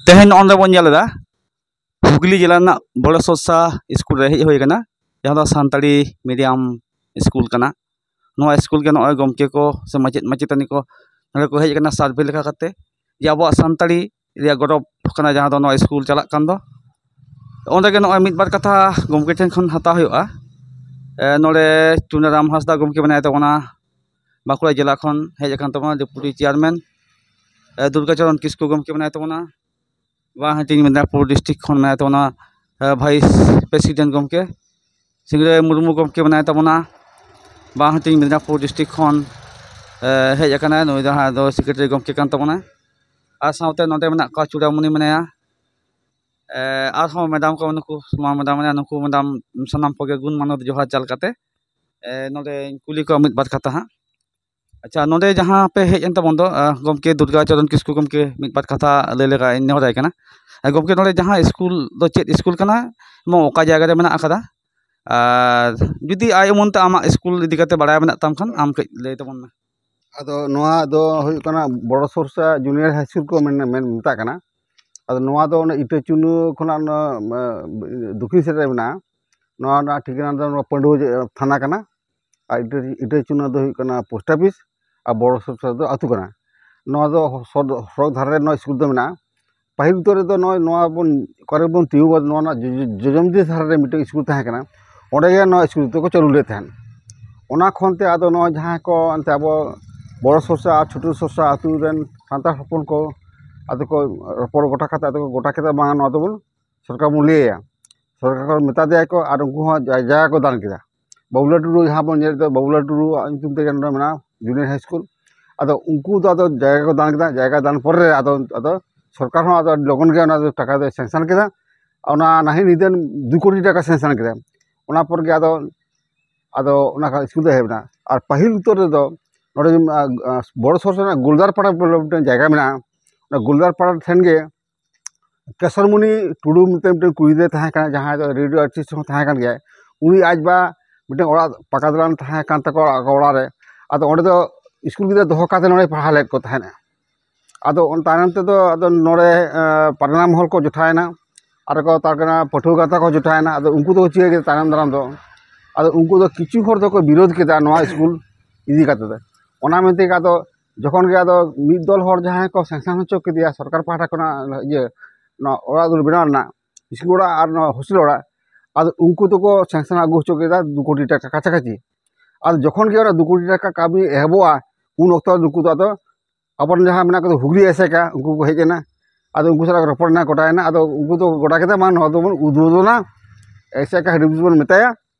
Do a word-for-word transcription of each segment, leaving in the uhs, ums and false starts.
ᱛᱮᱦᱮᱧ ᱱᱚᱜᱼᱚᱭ ᱵᱚᱱ ᱧᱮᱞ ᱮᱫᱟ, ᱦᱩᱜᱽᱞᱤ ᱡᱮᱞᱟ ᱨᱮᱱᱟᱜ ᱵᱚᱲᱚ ᱥᱚᱨᱥᱟ ᱥᱠᱩᱞ ᱨᱮ ᱦᱮᱡ ᱦᱩᱭ ᱟᱠᱟᱱᱟ, ᱡᱟᱦᱟᱸ ᱫᱚ ᱥᱟᱱᱛᱟᱲᱤ ᱢᱤᱰᱤᱭᱟᱢ ᱥᱠᱩᱞ ᱠᱟᱱᱟ᱾ ᱱᱚᱣᱟ ᱥᱠᱩᱞ ᱜᱮ ᱱᱚᱜᱼᱚᱭ ᱜᱚᱢᱠᱮ ᱠᱚ ᱥᱮ ᱢᱟᱪᱮᱫ ᱢᱟᱪᱮᱛᱟᱹᱱᱤ ᱠᱚ ᱱᱚᱰᱮ ᱠᱚ ᱦᱮᱡ ᱟᱠᱟᱱᱟ ᱥᱟᱨᱵᱷᱮ ᱞᱮᱠᱟ ᱠᱟᱛᱮ, ᱡᱮ ᱟᱵᱚᱣᱟᱜ ᱥᱟᱱᱛᱟᱲᱤ ᱨᱮᱭᱟᱜ ᱜᱚᱨᱚᱵᱽ ᱠᱟᱱᱟ ᱡᱟᱦᱟᱸ ᱫᱚ ᱱᱚᱣᱟ ᱥᱠᱩᱞ ᱪᱟᱞᱟᱜ ᱠᱟᱱ ᱫᱚ᱾ ᱚᱸᱰᱮ ᱜᱮ ᱱᱚᱜᱼᱚᱭ ᱢᱤᱫ ᱵᱟᱨ ᱠᱟᱛᱷᱟ ᱜᱚᱢᱠᱮ ᱴᱷᱮᱱ ᱠᱷᱚᱱ ᱦᱟᱛᱟᱣ ᱦᱩᱭᱩᱜᱼᱟ᱾ ᱮ, ᱱᱚᱰᱮ ᱪᱩᱱᱟᱨᱟᱢ ᱦᱟᱸᱥᱫᱟ ᱜᱚᱢᱠᱮ ᱢᱮᱱᱟᱭ ᱛᱟᱵᱚᱱᱟ, ᱵᱟᱸᱠᱩᱲᱟ ᱡᱮᱞᱟ ᱠᱷᱚᱱ ᱦᱮᱡ ᱟᱠᱟᱱ ᱛᱟᱵᱚᱱᱟ ᱰᱮᱯᱩᱴᱤ ᱪᱮᱭᱟᱨᱢᱮᱱ᱾ ᱮ, ᱫᱩᱨᱜᱟᱪᱚᱨᱚᱱ ᱠᱤᱥᱠᱩ ᱜᱚᱢᱠᱮ ᱢᱮᱱᱟᱭ ᱛᱟᱵᱚᱱᱟ, ᱵᱟᱝ ᱦᱟᱹᱴᱤᱧ ᱢᱮᱫᱽᱱᱟᱯᱩᱨ ᱰᱤᱥᱴᱨᱤᱠᱴ ᱠᱷᱚᱱ ᱢᱮᱱᱟᱭ ᱛᱟᱵᱚᱱᱟ, ᱮ, ᱵᱷᱟᱭᱤᱥ ᱯᱨᱮᱥᱤᱰᱮᱱᱴ ᱜᱚᱢᱠᱮ᱾ ᱥᱤᱝᱨᱟᱹᱭ ᱢᱩᱨᱢᱩ ᱜᱚᱢᱠᱮ ᱢᱮᱱᱟᱭ ᱛᱟᱵᱚᱱᱟ, ᱵᱟᱝ ᱦᱟᱹᱴᱤᱧ ᱢᱮᱫᱽᱱᱟᱯᱩᱨ ᱰᱤᱥᱴᱨᱤᱠᱴ ᱠᱷᱚᱱ, ᱮ, ᱦᱮᱡ ᱟᱠᱟᱱᱟᱭ᱾ ᱱᱩᱭ ᱫᱚ ᱦᱟᱸᱜ ᱫᱚ ᱥᱮᱠᱨᱮᱴᱟᱨᱤ ᱜᱚᱢᱠᱮ ᱠᱟᱱ ᱛᱟᱵᱚᱱᱟᱭ᱾ ᱟᱨ ᱥᱟᱶᱛᱮ ᱱᱚᱰᱮ ᱢᱮᱱᱟᱜ ᱠᱚᱣᱟ ᱪᱩᱲᱟᱢᱩᱱᱤ ᱢᱮᱱᱟᱭᱟ, ᱮ, ᱟᱨᱦᱚᱸ ᱢᱮᱰᱟᱢ ᱠᱚ, ᱱᱩᱠᱩ ᱥᱩᱢᱟ ᱢᱮᱰᱟᱢ ᱢᱮᱱᱟᱭᱟ, ᱱᱩᱠᱩ ᱢᱮᱰᱟᱢ ᱥᱟᱱᱟᱢ ᱠᱚᱜᱮ ᱜᱩᱱ ᱢᱟᱱᱚᱛ ᱡᱚᱦᱟᱨ ᱪᱟᱞ ᱠᱟᱛᱮ, ᱮ, ᱱᱚᱰᱮᱧ ᱠᱩᱞᱤ ᱠᱚᱣᱟ ᱢᱤᱫ ᱵᱟᱨ ᱠᱟᱛᱷᱟ ᱦᱟᱸᱜ᱾ ᱟᱪᱪᱷᱟ, ᱱᱚᱰᱮ ᱡᱟᱦᱟᱸ ᱯᱮ ᱦᱮᱡ ᱮᱱ ᱛᱟᱵᱚᱱ ᱫᱚ, ᱟ, ᱜᱚᱢᱠᱮ ᱫᱩᱨᱜᱟ ᱪᱚᱨᱚᱱ ᱠᱤᱥᱠᱩ ᱜᱚᱢᱠᱮ ᱢᱤᱫ ᱵᱟᱨ ᱠᱟᱛᱷᱟ ᱞᱟᱹᱭ ᱞᱮᱠᱟ ᱤᱧ ᱱᱮᱦᱚᱨᱟᱭ ᱠᱟᱱᱟ᱾ ᱟ, ᱜᱚᱢᱠᱮ, ᱱᱚᱰᱮ ᱡᱟᱦᱟᱸ ᱥᱠᱩᱞ ᱫᱚ ᱪᱮᱫ ᱥᱠᱩᱞ ᱠᱟᱱᱟ ᱮᱵᱚᱝ ᱚᱠᱟ ᱡᱟᱭᱜᱟ ᱨᱮ ᱢᱮᱱᱟᱜ ᱟᱠᱟᱫᱟ? ᱟᱨ ᱡᱩᱫᱤ ᱟᱭ ᱩᱢᱟᱹᱱ ᱛᱮ ᱟᱢᱟᱜ ᱥᱠᱩᱞ ᱤᱫᱤ ᱠᱟᱛᱮ ᱵᱟᱲᱟᱭ ᱢᱮᱱᱟᱜ ᱛᱟᱢ ᱠᱷᱟᱱ, ᱟᱢ ᱠᱟᱹᱡ ᱞᱟᱹᱭ ᱛᱟᱵᱚᱱ ᱢᱮ᱾ ᱟᱫᱚ ᱱᱚᱣᱟ ᱫᱚ ᱦᱩᱭᱩᱜ ᱠᱟᱱᱟ ᱵᱚᱲᱚ ᱥᱚᱨᱥᱟ ᱡᱩᱱᱤᱭᱟᱨ ᱦᱟᱭ ᱥᱠᱩᱞ ᱠᱚ ᱢᱮᱱ, ᱢᱮᱱ, ᱢᱮᱛᱟᱜ ᱠᱟᱱᱟ᱾ ᱟᱫᱚ ᱱᱚᱣᱟ ᱫᱚ ᱚᱱᱟ ᱤᱴᱟᱹᱪᱩᱱᱟᱹ ᱠᱷᱚᱱᱟᱜ ᱚᱱᱟ, ᱮ, ᱫᱚᱠᱠᱷᱤᱱ ᱥᱮᱫ ᱨᱮ ᱢᱮᱱᱟᱜᱼᱟ᱾ ᱱᱚᱣᱟ ᱨᱮᱱᱟᱜ ᱴᱷᱤᱠᱟᱹᱱᱟ ᱫᱚ ᱱᱚᱣᱟ ᱯᱟᱹᱰᱩᱣᱟᱹ ᱡᱮ, ᱛᱷᱟᱱᱟ ᱠᱟᱱᱟ᱾ ᱟᱨ ᱤᱴᱟᱹ-, ᱤᱴᱟᱹᱪᱩᱱᱟᱹ ᱫᱚ ᱦᱩᱭᱩᱜ ᱠᱟᱱᱟ ᱯᱳᱥᱴ ᱚᱯᱷᱤᱥ, ᱟᱨ ᱵᱚᱲᱚ ᱥᱚᱨᱥᱟ ᱫᱚ ᱟᱹᱛᱩ ᱠᱟᱱᱟ᱾ ᱱᱚᱣᱟ ᱫᱚ ᱥᱚᱲ-, ᱥᱚᱲᱚᱠ ᱫᱷᱟᱨᱮ ᱨᱮ ᱱᱚᱣᱟ ᱥᱠᱩᱞ ᱫᱚ ᱢᱮᱱᱟᱜᱼᱟ᱾ ᱯᱟᱹᱦᱤᱞ ᱩᱛᱟᱹᱨ ᱨᱮᱫᱚ ᱱᱚᱜᱼᱚᱭ ᱱᱚᱣᱟ ᱵᱚᱱ ᱚᱠᱟᱨᱮ ᱵᱚᱱ ᱛᱤᱸᱜᱩ ᱜᱚᱫ, ᱱᱚᱣᱟ ᱨᱮᱱᱟᱜ ᱡᱚ-, ᱡᱚ-, ᱡᱚᱡᱚᱢ ᱫᱤᱥ ᱫᱷᱟᱨᱮ ᱨᱮ ᱢᱤᱫᱴᱮᱱ ᱥᱠᱩᱞ ᱛᱟᱦᱮᱸ ᱠᱟᱱᱟ, ᱚᱸᱰᱮ ᱜᱮ ᱱᱚᱣᱟ ᱥᱠᱩᱞ ᱫᱚᱠᱚ ᱪᱟᱹᱞᱩ ᱞᱮᱫ ᱛᱟᱦᱮᱸᱫ᱾ ᱚᱱᱟ ᱠᱷᱚᱱ ᱛᱮ ᱟᱫᱚ ᱱᱚᱜᱼᱚᱭ ᱡᱟᱦᱟᱸᱭ ᱠᱚ ᱮᱱᱛᱮ ᱟᱵᱚ ᱵᱚᱲᱚ ᱥᱚᱨᱥᱟ ᱟᱨ ᱪᱷᱳᱴᱳ ᱥᱚᱨᱥᱟ ᱟᱹᱛᱩ ᱨᱮᱱ ᱥᱟᱱᱛᱟᱲ ᱦᱚᱯᱚᱱ ᱠᱚ ᱟᱫᱚ ᱠᱚ ᱨᱚᱯᱚᱲ ᱜᱚᱴᱟ ᱠᱟᱛᱮ ᱟᱫᱚ ᱠᱚ ᱜᱚᱴᱟ ᱠᱮᱫᱟ, ᱵᱟᱝ ᱱᱚᱣᱟ ᱫᱚᱵᱚᱱ ᱥᱚᱨᱠᱟᱨ ᱵᱚᱱ ᱞᱟᱹᱭ ᱟᱭᱟ᱾ ᱥᱚᱨᱠᱟᱨ ᱠᱚ ᱢᱮᱛᱟ ᱫᱮᱭᱟ ᱠᱚ ᱟᱨ ᱩᱱᱠᱩ ᱦᱚᱸ ᱡᱟ-, ᱡᱟᱭᱜᱟ ᱠᱚ ᱫᱟᱱ ᱠᱮᱫᱟ᱾ ᱵᱟᱵᱩᱞᱟᱞ ᱴᱩᱰᱩ ᱡᱟᱦᱟᱸ ᱵᱚᱱ ᱧᱮᱞ ᱮᱫᱟ, ᱵᱟᱵᱩᱞᱟᱞ ᱴᱩᱰᱩ ᱧᱩᱛᱩᱢ ᱛᱮᱜᱮ ᱱᱚᱰᱮ ᱢᱮᱱᱟᱜᱼᱟ ᱡᱩᱱᱤᱭᱟᱨ ᱦᱟᱭ ᱥᱠᱩᱞ᱾ ᱟᱫᱚ ᱩᱱᱠᱩ ᱫᱚ ᱟᱫᱚ ᱡᱟᱭᱜᱟ ᱠᱚ ᱫᱟᱱ ᱠᱮᱫᱟ, ᱡᱟᱭᱜᱟ ᱫᱟᱱ ᱯᱚᱨᱮ ᱨᱮ ᱟᱫᱚ, ᱟᱫᱚ ᱥᱚᱨᱠᱟᱨ ᱦᱚᱸ ᱟᱫᱚ ᱟᱹᱰᱤ ᱞᱚᱜᱚᱱ ᱜᱮ ᱚᱱᱟ ᱫᱚ ᱴᱟᱠᱟ ᱫᱚᱭ ᱥᱮᱝᱥᱚᱱ ᱠᱮᱫᱟ᱾ ᱚᱱᱟ ᱱᱟᱹᱦᱤ ᱱᱤᱫᱟᱹᱱ ᱫᱩ ᱠᱳᱴᱤ ᱴᱟᱠᱟ ᱥᱮᱝᱥᱚᱱ ᱠᱮᱫᱟ᱾ ᱚᱱᱟ ᱯᱚᱨ ᱜᱮ ᱟᱫᱚ, ᱟᱫᱚ ᱚᱱᱟ ᱥᱠᱩᱞ ᱫᱚ ᱦᱮᱡ ᱮᱱᱟ᱾ ᱟᱨ ᱯᱟᱹᱦᱤᱞ ᱩᱛᱟᱹᱨ ᱨᱮᱫᱚ ᱱᱚᱰᱮ, ᱟ, ᱟ, ᱵᱚᱲᱚ ᱥᱚᱦᱚᱨ ᱨᱮᱱᱟᱜ ᱜᱳᱞᱫᱟᱨ ᱯᱟᱲᱟ ᱵᱚᱞᱮ ᱢᱤᱫᱴᱮᱱ ᱡᱟᱭᱜᱟ ᱢᱮᱱᱟᱜᱼᱟ᱾ ᱚᱱᱟ ᱜᱳᱞᱫᱟᱨ ᱯᱟᱲᱟ ᱴᱷᱮᱱ ᱜᱮ ᱠᱮᱥᱚᱨᱢᱩᱱᱤ ᱴᱩᱰᱩ ᱢᱮᱱᱛᱮ ᱢᱤᱫᱴᱮᱱ ᱠᱩᱲᱤ ᱜᱤᱫᱽᱨᱟᱹ ᱛᱟᱦᱮᱸ ᱠᱟᱱᱟ, ᱡᱟᱦᱟᱸᱭ ᱫᱚ ᱨᱮᱰᱤᱭᱳ ᱟᱨᱴᱤᱥᱴ ᱦᱚᱸ ᱛᱟᱦᱮᱸ ᱠᱟᱱ ᱜᱮᱭᱟᱭ᱾ ᱩᱱᱤ ᱟᱡ ᱵᱟ ᱢᱤᱫᱴᱮᱱ ᱚᱲᱟᱜ ᱯᱟᱠᱟ ᱫᱟᱞᱟᱱ ᱛᱟᱦᱮᱸ ᱠᱟᱱ ᱛᱟᱠᱚᱣᱟ ᱟᱠᱚ ᱚᱲᱟᱜ ᱨᱮ᱾ ᱟᱫᱚ ᱚᱸᱰᱮ ᱫᱚ ᱥᱠᱩᱞ ᱜᱤᱫᱽᱨᱟᱹ ᱫᱚᱦᱚ ᱠᱟᱛᱮ ᱱᱚᱰᱮ ᱯᱟᱲᱦᱟᱣ ᱞᱮᱫ ᱠᱚ ᱛᱟᱦᱮᱸᱱᱟ᱾ ᱟᱫᱚ ᱚᱱ-, ᱛᱟᱭᱱᱚᱢ ᱛᱮᱫᱚ ᱟᱫᱚ ᱱᱚᱰᱮ, ᱮᱸ, ᱯᱟᱨᱜᱟᱱᱟ ᱢᱚᱦᱚᱞ ᱠᱚ ᱡᱚᱴᱟᱣᱮᱱᱟ, ᱟᱨ ᱠᱚ ᱛᱟᱨ ᱠᱟᱱᱟ ᱯᱟᱹᱴᱷᱩᱣᱟᱹ ᱜᱟᱶᱛᱟ ᱠᱚ ᱡᱚᱴᱟᱣᱮᱱᱟ᱾ ᱟᱫᱚ ᱩᱱᱠᱩ ᱫᱚ ᱪᱤᱠᱟᱹ ᱠᱮᱫᱟ ᱛᱟᱭᱱᱚᱢ ᱫᱟᱨᱟᱢ ᱫᱚ, ᱟᱫᱚ ᱩᱱᱠᱩ ᱫᱚ ᱠᱤᱪᱷᱩ ᱦᱚᱲ ᱫᱚᱠᱚ ᱵᱤᱨᱳᱫᱷ ᱠᱮᱫᱟ ᱱᱚᱣᱟ ᱥᱠᱩᱞ ᱤᱫᱤ ᱠᱟᱛᱮ ᱫᱚ᱾ ᱚᱱᱟ ᱢᱮᱱᱛᱮ ᱜᱮ ᱟᱫᱚ ᱡᱚᱠᱷᱚᱱ ᱜᱮ ᱟᱫᱚ ᱢᱤᱫ ᱫᱚᱞ ᱦᱚᱲ ᱡᱟᱦᱟᱸᱭ ᱠᱚ ᱥᱮᱝᱥᱟᱱ ᱦᱚᱪᱚ ᱠᱮᱫᱮᱭᱟ ᱥᱚᱨᱠᱟᱨ ᱯᱟᱦᱴᱟ ᱠᱷᱚᱱᱟᱜ, ᱤᱭᱟᱹ, ᱱᱚᱣᱟ ᱚᱲᱟᱜ ᱫᱩᱣᱟᱹᱨ ᱵᱮᱱᱟᱣ ᱨᱮᱱᱟᱜ, ᱥᱠᱩᱞ ᱚᱲᱟᱜ ᱟᱨ ᱱᱚᱣᱟ ᱦᱳᱥᱴᱮᱞ ᱚᱲᱟᱜ, ᱟᱫᱚ ᱩᱱᱠᱩ ᱫᱚᱠᱚ ᱥᱮᱝᱥᱟᱱ ᱟᱹᱜᱩ ᱦᱚᱪᱚ ᱠᱮᱫᱟ ᱫᱩ ᱠᱳᱴᱤ ᱴᱟᱠᱟ ᱠᱟᱪᱷᱟᱠᱟᱪᱷᱤ᱾ ᱟᱫᱚ ᱡᱚᱠᱷᱚᱱ ᱜᱮ ᱚᱱᱟ ᱫᱩ ᱠᱳᱴᱤ ᱴᱟᱠᱟ ᱠᱟᱹᱢᱤ ᱮᱦᱚᱵᱚᱜᱼᱟ, ᱩᱱ ᱚᱠᱛᱚ ᱱᱩᱠᱩ ᱫᱚ ᱟᱫᱚ ᱟᱵᱚᱨᱮᱱ ᱡᱟᱦᱟᱸ ᱢᱮᱱᱟᱜ ᱠᱚᱫᱚ ᱦᱩᱜᱽᱞᱤ ᱮᱥᱮᱠᱟ, ᱩᱱᱠᱩ ᱠᱚ ᱦᱮᱡ ᱮᱱᱟ᱾ ᱟᱫᱚ ᱩᱱᱠᱩ ᱥᱟᱞᱟᱜ ᱨᱚᱯᱚᱲ ᱮᱱᱟ, ᱜᱚᱴᱟᱭᱮᱱᱟ᱾ ᱟᱫᱚ ᱩᱱᱠᱩ ᱫᱚ ᱜᱚᱴᱟ ᱠᱮᱫᱟ, "ᱢᱟ ᱱᱚᱣᱟ ᱫᱚᱵᱚᱱ ᱩᱫᱩᱫᱚᱱᱟ, ᱮᱥᱮᱠᱟ ᱦᱮᱰ ᱚᱯᱷᱤᱥ ᱵᱚᱱ ᱢᱮᱛᱟᱭᱟ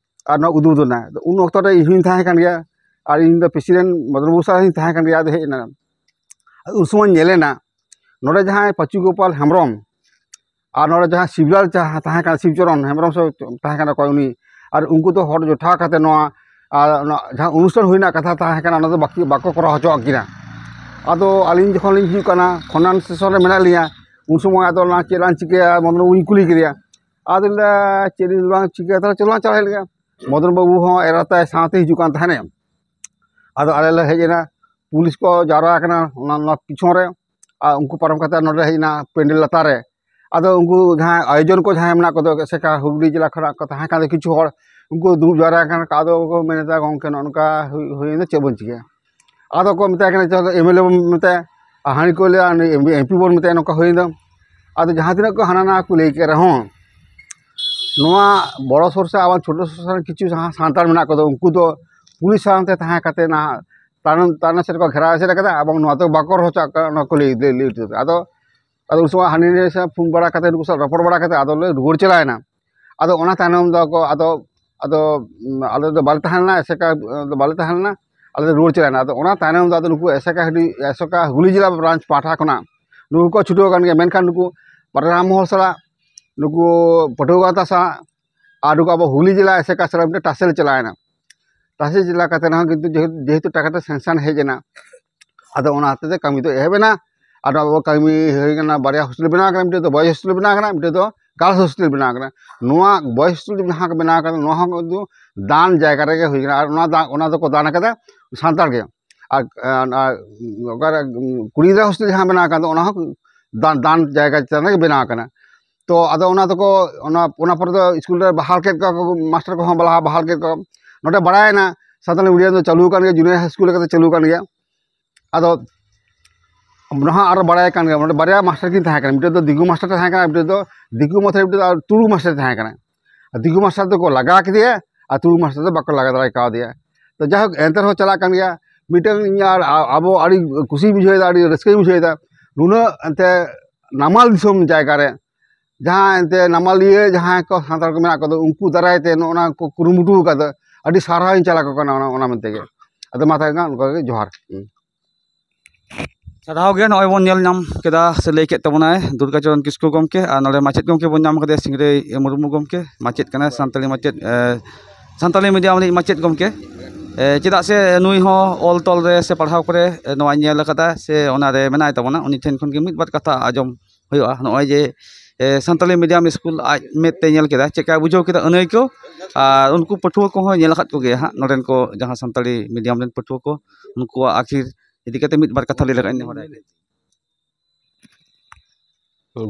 ᱟᱨ ᱱᱚᱣᱟ ᱩᱫᱩᱫᱚᱱᱟ᱾" ᱟᱫᱚ ᱩᱱ ᱚᱠᱛᱚ ᱨᱮ ᱤᱧ ᱦᱚᱸᱧ ᱛᱟᱦᱮᱸ ᱠᱟᱱ ᱜᱮᱭᱟ, ᱟᱨ ᱤᱧ ᱫᱚ ᱯᱨᱮᱥᱤᱰᱮᱱᱴ ᱢᱚᱫᱚᱱ ᱵᱟᱹᱵᱩ ᱥᱟᱶ ᱤᱧ ᱛᱟᱦᱮᱸ ᱠᱟᱱ ᱜᱮᱭᱟ᱾ ᱟᱫᱚ ᱦᱮᱡ ᱮᱱᱟ, ᱟᱫᱚ ᱩᱱ ᱥᱚᱢᱚᱭ ᱧᱮᱞᱮᱱᱟ, ᱱᱚᱰᱮ ᱡᱟᱦᱟᱸᱭ ᱯᱟᱹᱪᱩ ᱜᱳᱯᱟᱞ ᱦᱮᱢᱵᱨᱚᱢ ᱟᱨ ᱱᱚᱰᱮ ᱡᱟᱦᱟᱸ ᱥᱤᱵᱽᱞᱟᱞ ᱡᱟᱦᱟᱸ ᱛᱟᱦᱮᱸ ᱠᱟᱱᱟ, ᱥᱤᱵᱽᱪᱚᱨᱚᱱ ᱦᱮᱢᱵᱨᱚᱢ ᱥᱮ ᱛᱟᱦᱮᱸ ᱠᱟᱱᱟ ᱠᱚ ᱩᱱᱤ, ᱟᱨ ᱩᱱᱠᱩ ᱫᱚ ᱦᱚᱲ ᱡᱚᱴᱷᱟᱣ ᱠᱟᱛᱮ ᱱᱚᱣᱟ, ᱟᱨ ᱚᱱᱟ ᱡᱟᱦᱟᱸ ᱚᱱᱩᱥᱴᱷᱟᱱ ᱦᱩᱭ ᱨᱮᱱᱟᱜ ᱠᱟᱛᱷᱟ ᱛᱟᱦᱮᱸ ᱠᱟᱱᱟ, ᱚᱱᱟ ᱫᱚ ᱵᱟᱠᱚ, ᱵᱟᱠᱚ ᱠᱚᱨᱟᱣ ᱦᱚᱪᱚᱣᱟᱜ ᱠᱤᱱᱟ᱾ ᱟᱫᱚ ᱟᱹᱞᱤᱧ ᱡᱚᱠᱷᱚᱱ ᱞᱤᱧ ᱦᱤᱡᱩᱜ ᱠᱟᱱᱟ, ᱠᱷᱚᱱᱱᱟᱱ ᱥᱮᱥᱚᱱ ᱨᱮ ᱢᱮᱱᱟᱜ ᱞᱤᱧᱟ, ᱩᱱ ᱥᱚᱢᱚᱭ ᱟᱫᱚ ᱚᱱᱟ ᱪᱮᱫ ᱞᱟᱝ ᱪᱤᱠᱟᱹᱭᱟ, ᱢᱚᱫᱚᱱ ᱵᱟᱹᱵᱩᱧ ᱠᱩᱞᱤ ᱠᱮᱫᱮᱭᱟ᱾ ᱟᱫᱚ ᱞᱟᱹᱭᱫᱟ, "ᱪᱮᱫ ᱵᱟᱝ ᱪᱤᱠᱟᱹᱭᱟ, ᱛᱟᱦᱞᱮ ᱪᱚᱞᱚ ᱞᱟᱝ ᱪᱟᱞᱟᱣ ᱦᱮᱡ ᱞᱮᱱ ᱜᱮ᱾" ᱢᱚᱫᱚᱱ ᱵᱟᱹᱵᱩ ᱦᱚᱸ ᱮᱨᱟᱛᱟᱭ ᱥᱟᱶᱛᱮ ᱦᱤᱡᱩᱜ ᱠᱟᱱ ᱛᱟᱦᱮᱱᱮ᱾ ᱟᱫᱚ ᱟᱞᱮ ᱞᱮ ᱦᱮᱡ ᱮᱱᱟ, ᱯᱩᱞᱤᱥ ᱠᱚ ᱡᱟᱣᱨᱟ ᱟᱠᱟᱱᱟ ᱚᱱᱟ, ᱱᱚᱣᱟ ᱯᱤᱪᱷᱚᱱ ᱨᱮ, ᱟᱨ ᱩᱱᱠᱩ ᱯᱟᱨᱚᱢ ᱠᱟᱛᱮ ᱱᱚᱰᱮ ᱦᱮᱡ ᱮᱱᱟ ᱯᱮᱱᱰᱮᱞ ᱞᱟᱛᱟᱨ ᱨᱮ᱾ ᱟᱫᱚ ᱩᱱᱠᱩ ᱡᱟᱦᱟᱸᱭ ᱟᱭᱳᱡᱚᱱ ᱠᱚ ᱡᱟᱦᱟᱸᱭ ᱢᱮᱱᱟᱜ ᱠᱚᱫᱚ, ᱮᱥᱮᱠᱟ ᱦᱩᱜᱽᱞᱤ ᱡᱮᱞᱟ ᱠᱷᱚᱱᱟᱜ ᱠᱚ ᱛᱟᱦᱮᱸ ᱠᱟᱱ ᱠᱤᱪᱷᱩ ᱦᱚᱲ, ᱩᱱᱠᱩ ᱫᱩᱲᱩᱵ ᱡᱟᱣᱨᱟ ᱟᱠᱟᱱ ᱠᱚ᱾ ᱟᱫᱚ ᱠᱚ ᱢᱮᱱ ᱮᱫᱟ, "ᱜᱚᱢᱠᱮ, ᱱᱚᱜᱼᱚ ᱱᱚᱝᱠᱟ ᱦᱩᱭ, ᱦᱩᱭᱮᱱ ᱫᱚ, ᱪᱮᱫ ᱵᱚᱱ ᱪᱤᱠᱟᱹᱭᱟ?" ᱟᱫᱚ ᱠᱚ ᱢᱮᱛᱟᱭ ᱠᱟᱱᱟ, "ᱪᱚᱞᱚ ᱮᱢ ᱮᱞ ᱮ ᱵᱚᱱ ᱢᱮᱛᱟᱭᱟ, ᱟᱨ ᱦᱟᱹᱱᱤ ᱠᱚ ᱞᱟᱹᱭᱟ, ᱩᱱᱤ ᱮᱢ ᱯᱤ ᱵᱚᱱ ᱢᱮᱛᱟᱭᱟ, ᱱᱚᱝᱠᱟ ᱦᱩᱭᱮᱱ ᱫᱚ᱾" ᱟᱫᱚ ᱡᱟᱦᱟᱸ ᱛᱤᱱᱟᱹᱜ ᱠᱚ ᱦᱟᱱᱟ ᱱᱟᱣᱟ ᱠᱚ ᱞᱟᱹᱭ ᱠᱮᱫ ᱨᱮᱦᱚᱸ, ᱱᱚᱣᱟ ᱵᱚᱲᱚ ᱥᱚᱨ ᱥᱮ ᱟᱵᱟᱨ ᱪᱷᱳᱴᱳ ᱥᱚᱨ ᱥᱮ ᱠᱤᱪᱷᱩ ᱡᱟᱦᱟᱸ ᱥᱟᱱᱛᱟᱲ ᱢᱮᱱᱟᱜ ᱠᱚᱫᱚ, ᱩᱱᱠᱩ ᱫᱚ ᱯᱩᱞᱤᱥ ᱥᱟᱶᱛᱮ ᱛᱟᱦᱮᱸ ᱠᱟᱛᱮ ᱱᱟᱦᱟᱜ ᱛᱟᱭᱱᱚᱢ, ᱛᱟᱭᱱᱚᱢ ᱥᱮᱫ ᱠᱚ ᱜᱷᱮᱨᱟᱣ ᱮᱥᱮᱫ ᱟᱠᱟᱫᱟ, ᱮᱵᱚᱝ ᱱᱚᱣᱟ ᱫᱚ ᱵᱟᱠᱚ ᱨᱚᱲ ᱦᱚᱪᱚᱣᱟᱜ ᱠᱟᱱᱟ, ᱚᱱᱟ ᱠᱚ ᱞᱟᱹᱭ, ᱞᱟᱹᱭ, ᱞᱟᱹᱭ ᱦᱚᱪᱚ ᱠᱟᱫᱟ᱾ ᱟᱫᱚ, ᱟᱫᱚ ᱩᱱ ᱥᱚᱢᱚᱭ ᱦᱟᱹᱱᱤ ᱱᱤᱭᱟᱹ ᱥᱟᱶ ᱯᱷᱳᱱ ᱵᱟᱲᱟ ᱠᱟᱛᱮ, ᱩᱱᱠᱩ ᱥᱟᱶ ᱨᱚᱯᱚᱲ ᱵᱟᱲᱟ ᱠᱟᱛᱮ, ᱟᱫᱚ ᱞᱮ ᱨᱩᱣᱟᱹᱲ ᱪᱟᱞᱟᱣᱮᱱᱟ᱾ ᱟᱫᱚ ᱚᱱᱟ ᱛᱟᱭᱱᱚᱢ ᱫᱚ ᱟᱠᱚ, ᱟᱫᱚ, ᱟᱫᱚ, ᱩᱢ, ᱟᱞᱮ ᱫᱚ ᱵᱟᱞᱮ ᱛᱟᱦᱮᱸ ᱞᱮᱱᱟ, ᱮᱥᱮᱠᱟ ᱫᱚ ᱵᱟᱞᱮ ᱛᱟᱦᱮᱸ ᱞᱮᱱᱟ, ᱟᱞᱮ ᱫᱚ ᱨᱩᱣᱟᱹᱲ ᱪᱟᱞᱟᱣᱮᱱᱟ᱾ ᱟᱫᱚ ᱚᱱᱟ ᱛᱟᱭᱱᱚᱢ ᱫᱚ ᱟᱫᱚ ᱱᱩᱠᱩ ᱮᱥᱮᱠᱟ ᱦᱩᱜᱽᱞᱤ, ᱮᱥᱮᱠᱟ ᱦᱩᱜᱽᱞᱤ ᱡᱮᱞᱟ ᱵᱨᱟᱧᱪ ᱯᱟᱦᱴᱟ ᱠᱷᱚᱱᱟᱜ ᱱᱩᱠᱩ ᱠᱚ ᱪᱷᱩᱴᱟᱹᱣ ᱟᱠᱟᱱ ᱜᱮᱭᱟ, ᱢᱮᱱᱠᱷᱟᱱ ᱱᱩᱠᱩ ᱯᱟᱨᱜᱟᱱᱟ ᱢᱚᱦᱚᱞ ᱥᱟᱞᱟᱜ, ᱱᱩᱠᱩ ᱯᱟᱹᱴᱷᱩᱣᱟᱹ ᱜᱟᱶᱛᱟ ᱥᱟᱞᱟᱜ, ᱟᱨ ᱱᱩᱠᱩ ᱟᱵᱚ ᱦᱩᱜᱽᱞᱤ ᱡᱮᱞᱟ ᱮᱥᱮᱠᱟ ᱥᱟᱞᱟᱜ ᱢᱤᱫᱴᱮᱱ ᱴᱟᱥᱮ ᱞᱮ ᱪᱟᱞᱟᱣᱮᱱᱟ᱾ ᱴᱟᱥᱮ ᱪᱟᱞᱟᱣ ᱠᱟᱛᱮ ᱨᱮᱦᱚᱸ ᱠᱤᱱᱛᱩ ᱡᱮᱦᱮᱛᱩ, ᱡᱮᱦᱮᱛᱩ ᱴᱟᱠᱟ ᱴᱟ ᱥᱮᱝᱥᱟᱱ ᱦᱮᱡ ᱮᱱᱟ, ᱟᱫᱚ ᱚᱱᱟ ᱦᱚᱛᱮᱡ ᱛᱮ ᱠᱟᱹᱢᱤ ᱫᱚ ᱮᱦᱚᱵ ᱮᱱᱟ᱾ ᱟᱫᱚ ᱟᱵᱚ ᱠᱟᱹᱢᱤ ᱦᱩᱭ ᱠᱟᱱᱟ, ᱵᱟᱨᱭᱟ ᱦᱳᱥᱴᱮᱞ ᱵᱮᱱᱟᱣ ᱠᱟᱱᱟ, ᱢᱤᱫᱴᱮᱡ ᱫᱚ ᱵᱚᱭᱮᱡᱽ ᱦᱳᱥᱴᱮᱞ ᱵᱮᱱᱟᱣ ᱠᱟᱱᱟ, ᱢᱤᱫᱴᱮᱡ ᱫᱚ ᱜᱟᱨᱞᱥ ᱦᱳᱥᱴᱮᱞ ᱵᱮᱱᱟᱣ ᱠᱟᱱᱟ᱾ ᱱᱚᱣᱟ ᱵᱚᱭᱮᱡᱽ ᱦᱳᱥᱴᱮᱞ ᱡᱟᱦᱟᱸ ᱠᱚ ᱵᱮᱱᱟᱣ ᱠᱟᱱᱟ, ᱱᱚᱣᱟ ᱦᱚᱸ ᱠᱤᱱᱛᱩ ᱫᱟᱱ ᱡᱟᱭᱜᱟ ᱨᱮᱜᱮ ᱦᱩᱭ ᱠᱟᱱᱟ, ᱟᱨ ᱚᱱᱟ ᱫᱟᱱ, ᱚᱱᱟ ᱫᱚᱠᱚ ᱫᱟᱱ ᱠᱟᱫᱟ ᱥᱟᱱᱛᱟᱲ ᱜᱮ᱾ ᱟᱨ ᱟᱨ ᱚᱠᱟᱨᱮ ᱠᱩᱲᱤ ᱜᱤᱫᱽᱨᱟᱹ ᱦᱳᱥᱴᱮᱞ ᱡᱟᱦᱟᱸ ᱵᱮᱱᱟᱣ ᱟᱠᱟᱱ ᱫᱚ, ᱚᱱᱟ ᱦᱚᱸ ᱫᱟᱱ ᱫᱟᱱ ᱡᱟᱭᱜᱟ ᱪᱮᱛᱟᱱ ᱨᱮᱜᱮ ᱵᱮᱱᱟᱣ ᱟᱠᱟᱱᱟ᱾ ᱛᱚ ᱟᱫᱚ ᱚᱱᱟ ᱫᱚᱠᱚ ᱚᱱᱟ ᱚᱱᱟ ᱯᱚᱨᱮ ᱫᱚ ᱥᱠᱩᱞ ᱨᱮ ᱵᱟᱦᱟᱞ ᱠᱮᱫ ᱠᱚᱣᱟ ᱠᱚ, ᱢᱟᱥᱴᱟᱨ ᱠᱚᱦᱚᱸ ᱵᱟᱦᱟᱞ ᱵᱟᱦᱟᱞ ᱠᱮᱫ ᱠᱚᱣᱟ᱾ ᱱᱚᱰᱮ ᱵᱟᱲᱟᱭᱮᱱᱟ ᱥᱟᱱᱛᱟᱲᱤ ᱢᱤᱰᱤᱭᱟᱢ ᱫᱚ ᱪᱟᱹᱞᱩ ᱟᱠᱟᱱ ᱜᱮᱭᱟ, ᱡᱩᱱᱤᱭᱟᱨ ᱦᱟᱭ ᱥᱠᱩᱞ ᱞᱮᱠᱟᱛᱮ ᱪᱟᱹᱞᱩ ᱟᱠᱟᱱ ᱜᱮᱭᱟ᱾ ᱟᱫᱚ ᱚᱱᱟ ᱦᱚᱸ ᱟᱨᱚ ᱵᱟᱲᱟᱭ ᱠᱟᱱ ᱜᱮᱭᱟ, ᱱᱚᱰᱮ ᱵᱟᱨᱭᱟ ᱢᱟᱥᱴᱟᱨ ᱠᱤᱱ ᱛᱟᱦᱮᱸ ᱠᱟᱱᱟ, ᱢᱤᱫᱴᱮᱱ ᱫᱚ ᱫᱤᱠᱩ ᱢᱟᱥᱴᱟᱨ ᱛᱟᱦᱮᱸ ᱠᱟᱱᱟ, ᱢᱤᱫᱴᱮᱱ ᱫᱚ ᱫᱤᱠᱩ ᱢᱟᱥᱴᱟᱨ, ᱢᱤᱫᱴᱮᱱ ᱫᱚ ᱟᱨ ᱛᱩᱲᱩᱠ ᱢᱟᱥᱴᱟᱨ ᱛᱟᱦᱮᱸ ᱠᱟᱱᱟ᱾ ᱟᱨ ᱫᱤᱠᱩ ᱢᱟᱥᱴᱟᱨ ᱫᱚᱠᱚ ᱞᱟᱜᱟ ᱠᱮᱫᱮᱭᱟ ᱟᱨ ᱛᱩᱲᱩᱠ ᱢᱟᱥᱴᱟᱨ ᱫᱚ ᱵᱟᱠᱚ ᱞᱟᱜᱟ ᱫᱟᱲᱮ ᱠᱟᱣᱫᱮᱭᱟ᱾ ᱛᱚ ᱡᱟᱭᱦᱳᱠ, ᱮᱱᱛᱮ ᱨᱮᱦᱚᱸ ᱪᱟᱞᱟᱜ ᱠᱟᱱ ᱜᱮᱭᱟ᱾ ᱢᱤᱫᱴᱟᱝ ᱤᱧ ᱟᱨ ᱟ- ᱟᱵᱚ ᱟᱹᱰᱤ ᱠᱩᱥᱤᱧ ᱵᱩᱡᱷᱟᱹᱣᱮᱫᱟ, ᱟᱹᱰᱤ ᱨᱟᱹᱥᱠᱟᱹᱧ ᱵᱩᱡᱷᱟᱹᱣᱮᱫᱟ, ᱱᱩᱱᱟᱹᱜ ᱮᱱᱛᱮ ᱱᱟᱢᱟᱞ ᱫᱤᱥᱚᱢ ᱡᱟᱭᱜᱟ ᱨᱮ ᱡᱟᱦᱟᱸ ᱮᱱᱛᱮ ᱱᱟᱢᱟᱞᱤᱭᱟᱹ ᱡᱟᱦᱟᱸᱭ ᱠᱚ ᱥᱟᱱᱛᱟᱲ ᱠᱚ ᱢᱮᱱᱟᱜ ᱠᱚᱫᱚ, ᱩᱱᱠᱩ ᱫᱟᱨᱟᱭ ᱛᱮ ᱱᱚᱜᱼᱚ ᱱᱟ ᱠᱚ ᱠᱩᱨᱩᱢᱩᱴᱩ ᱟᱠᱟᱫᱟ᱾ ᱟᱹᱰᱤ ᱥᱟᱨᱦᱟᱣᱤᱧ ᱪᱟᱞ ᱟᱠᱚ ᱠᱟᱱᱟ ᱚᱱᱟ, ᱚᱱᱟ ᱢᱮᱱᱛᱮ ᱜᱮ᱾ ᱟᱫᱚ ᱢᱟ ᱛᱟᱦᱚᱞᱮ ᱠᱷᱟᱱ ᱚᱱᱠᱟ ᱜᱮ ᱡᱚᱦᱟᱨ᱾ ᱦᱩᱸ᱾ ᱥᱟᱨᱦᱟᱣ ᱜᱮ᱾ ᱱᱚᱜᱼᱚᱭ ᱵᱚᱱ ᱧᱮᱞ ᱧᱟᱢ ᱠᱮᱫᱟ ᱥᱮ ᱞᱟᱹᱭ ᱠᱮᱫ ᱛᱟᱵᱚᱱᱟᱭ ᱫᱩᱨᱜᱟᱪᱚᱨᱚᱱ ᱠᱤᱥᱠᱩ ᱜᱚᱢᱠᱮ, ᱟᱨ ᱱᱚᱰᱮ ᱢᱟᱪᱮᱫ ᱜᱚᱢᱠᱮ ᱵᱚᱱ ᱧᱟᱢ ᱠᱟᱫᱮᱭᱟ ᱥᱤᱝᱨᱟᱹᱭ ᱢᱩᱨᱢᱩ ᱜᱚᱢᱠᱮ, ᱢᱟᱪᱮᱫ ᱠᱟᱱᱟᱭ, ᱥᱟᱱᱛᱟᱲᱤ ᱢᱟᱪᱮᱫ, ᱮ, ᱥᱟᱱᱛᱟᱲᱤ ᱢᱤᱰᱤᱭᱟᱢ ᱨᱤᱱᱤᱡ ᱢᱟᱪᱮᱫ ᱜᱚᱢᱠᱮ᱾ ᱮ, ᱪᱮᱫᱟᱜ ᱥᱮ ᱱᱩᱭ ᱦᱚᱸ ᱚᱞ ᱛᱚᱞ ᱨᱮ ᱥᱮ ᱯᱟᱲᱦᱟᱣ ᱠᱚᱨᱮ, ᱮ, ᱱᱚᱣᱟᱭ ᱧᱮᱞ ᱟᱠᱟᱫᱟ ᱥᱮ ᱚᱱᱟᱨᱮ ᱢᱮᱱᱟᱭ ᱛᱟᱵᱚᱱᱟ, ᱩᱱᱤ ᱴᱷᱮᱱ ᱠᱷᱚᱱ ᱜᱮ ᱢᱤᱫ ᱵᱟᱨ ᱠᱟᱛᱷᱟ ᱟᱸᱡᱚᱢ ᱦᱩᱭᱩᱜᱼᱟ᱾ ᱱᱚᱜᱼᱚᱭ ᱡᱮ, ᱮ, ᱥᱟᱱᱛᱟᱲᱤ ᱢᱤᱰᱤᱭᱟᱢ ᱥᱠᱩᱞ ᱟᱡ ᱢᱮᱫ ᱛᱮ ᱧᱮᱞ ᱠᱮᱫᱟ, ᱪᱮᱫᱠᱟᱭ ᱵᱩᱡᱷᱟᱹᱣ ᱠᱮᱫᱟ ᱟᱹᱱᱟᱹᱭ ᱠᱚ, ᱟᱨ ᱩᱱᱠᱩ ᱯᱟᱹᱴᱷᱩᱣᱟᱹ ᱠᱚᱦᱚᱸ ᱧᱮᱞ ᱟᱠᱟᱫ ᱠᱚᱜᱮᱭᱟ ᱦᱟᱸᱜ, ᱱᱚᱰᱮᱱ ᱠᱚ ᱡᱟᱦᱟᱸ ᱥᱟᱱᱛᱟᱲᱤ ᱢᱤᱰᱤᱭᱟᱢ ᱨᱮᱱ ᱯᱟᱹᱴᱷᱩᱣᱟᱹ ᱠᱚ, ᱩᱱᱠᱩᱣᱟᱜ ᱟᱹᱠᱷᱤᱨ ᱤᱫᱤ ᱠᱟᱛᱮ ᱢᱤᱫ ᱵᱟᱨ ᱠᱟᱛᱷᱟ ᱞᱟᱹᱭ ᱞᱮᱠᱷᱟᱱ ᱱᱮᱦᱚᱨᱟᱭ᱾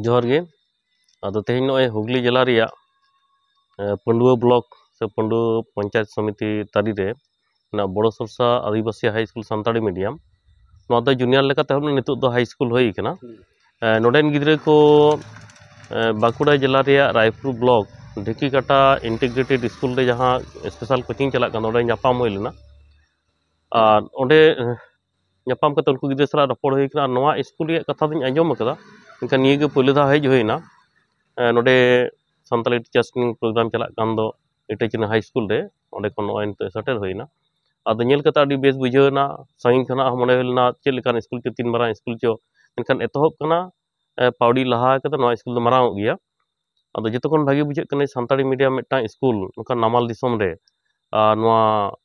ᱡᱚᱦᱟᱨ ᱜᱮ᱾ ᱟᱫᱚ ᱛᱮᱦᱮᱧ ᱱᱚᱜᱼᱚᱭ ᱦᱩᱜᱽᱞᱤ ᱡᱮᱞᱟ ᱨᱮᱭᱟᱜ, ᱮ, ᱯᱟᱺᱰᱩᱣᱟᱹ ᱵᱞᱚᱠ ᱥᱮ ᱯᱟᱺᱰᱩᱣᱟᱹ ᱯᱚᱧᱪᱟᱭᱮᱛ ᱥᱚᱢᱤᱛᱤ ᱛᱟᱹᱨᱤ ᱨᱮ ᱢᱮᱱᱟᱜ ᱵᱚᱲᱚ ᱥᱚᱨᱥᱟ ᱟᱹᱫᱤᱵᱟᱹᱥᱤ ᱦᱟᱭ ᱥᱠᱩᱞ ᱥᱟᱱᱛᱟᱲᱤ ᱢᱤᱰᱤᱭᱟᱢ, ᱱᱚᱣᱟ ᱫᱚ ᱡᱩᱱᱤᱭᱟᱨ ᱞᱮᱠᱟᱛᱮ ᱦᱚᱸ ᱱᱤᱛᱚᱜ ᱫᱚ ᱦᱟᱭ ᱥᱠᱩᱞ ᱦᱩᱭ ᱠᱟᱱᱟ᱾ ᱦᱩᱸ᱾ ᱮ, ᱱᱚᱰᱮᱱ ᱜᱤᱫᱽᱨᱟᱹ ᱠᱚ, ᱮ, ᱵᱟᱸᱠᱩᱲᱟ ᱡᱮᱞᱟ ᱨᱮᱭᱟᱜ ᱨᱟᱭᱯᱩᱨ ᱵᱞᱚᱠ ᱰᱷᱤᱠᱤᱠᱟᱴᱟ ᱤᱱᱴᱤᱜᱨᱮᱴᱮᱰ ᱥᱠᱩᱞ ᱨᱮ ᱡᱟᱦᱟᱸ ᱥᱯᱮᱥᱟᱞ ᱠᱳᱪᱤᱝ ᱪᱟᱞᱟᱜ ᱠᱟᱱᱟ, ᱚᱸᱰᱮ ᱧᱟᱯᱟᱢ ᱦᱩᱭ ᱞᱮᱱᱟ᱾ ᱟᱨ ᱚᱸᱰᱮ, ᱮ, ᱧᱟᱯᱟᱢ ᱠᱟᱛᱮ ᱩᱱᱠᱩ ᱜᱤᱫᱽᱨᱟᱹ ᱥᱟᱞᱟᱜ ᱨᱚᱯᱚᱲ ᱦᱩᱭ ᱠᱟᱱᱟ᱾ ᱟᱨ ᱱᱚᱣᱟ ᱥᱠᱩᱞ ᱨᱮᱭᱟᱜ ᱠᱟᱛᱷᱟ ᱫᱚᱧ ᱟᱸᱡᱚᱢ ᱟᱠᱟᱫᱟ, ᱢᱮᱱᱠᱷᱟᱱ ᱱᱤᱭᱟᱹ ᱜᱮ ᱯᱳᱭᱞᱳ ᱫᱷᱟᱣ ᱦᱮᱡ ᱦᱩᱭᱱᱟ᱾ ᱮ, ᱱᱚᱰᱮ ᱥᱟᱱᱛᱟᱲᱤ ᱴᱤᱪᱟᱨᱥ ᱴᱨᱮᱱᱤᱝ ᱯᱨᱳᱜᱨᱟᱢ ᱪᱟᱞᱟᱜ ᱠᱟᱱ ᱫᱚ ᱤᱴᱟᱹᱪᱤᱱᱟ ᱦᱟᱭ ᱥᱠᱩᱞ ᱨᱮ, ᱚᱸᱰᱮ ᱠᱷᱚᱱ ᱱᱚᱜᱼᱚᱭ ᱱᱤᱛᱚᱜ ᱥᱮᱴᱮᱨ ᱦᱩᱭᱱᱟ᱾ ᱟᱫᱚ ᱧᱮᱞ ᱠᱟᱛᱮ ᱟᱹᱰᱤ ᱵᱮᱥ ᱵᱩᱡᱷᱟᱹᱣ ᱮᱱᱟ, ᱥᱟᱺᱜᱤᱧ ᱠᱷᱚᱱᱟᱜ ᱦᱚᱸ ᱢᱚᱱᱮ ᱦᱩᱭ ᱞᱮᱱᱟ ᱪᱮᱫ ᱞᱮᱠᱟᱱ ᱥᱠᱩᱞ ᱪᱚ, ᱛᱤᱱ ᱢᱟᱨᱟᱝ ᱥᱠᱩᱞ ᱪᱚ, ᱢᱮᱱᱠᱷᱟᱱ ᱮᱛᱚᱦᱚᱵ ᱠᱟᱱᱟ, ᱮ, ᱯᱟᱣᱲᱤ ᱞᱟᱦᱟ ᱠᱟᱛᱮ ᱱᱚᱣᱟ ᱥᱠᱩᱞ ᱫᱚ ᱢᱟᱨᱟᱝ ᱚᱜ ᱜᱮᱭᱟ᱾ ᱟᱫᱚ ᱡᱚᱛᱚ ᱠᱷᱚᱱ ᱵᱷᱟᱜᱮ ᱵᱩᱡᱷᱟᱹᱜ ᱠᱟᱱᱟ ᱥᱟᱱᱛᱟᱲᱤ ᱢᱤᱰᱤᱭᱟᱢ ᱢᱤᱫᱴᱟᱝ ᱥᱠᱩᱞ ᱱᱚᱝᱠᱟ ᱱᱟᱢᱟᱞ ᱫᱤᱥᱚᱢ ᱨᱮ, ᱟᱨ ᱱᱚᱣᱟ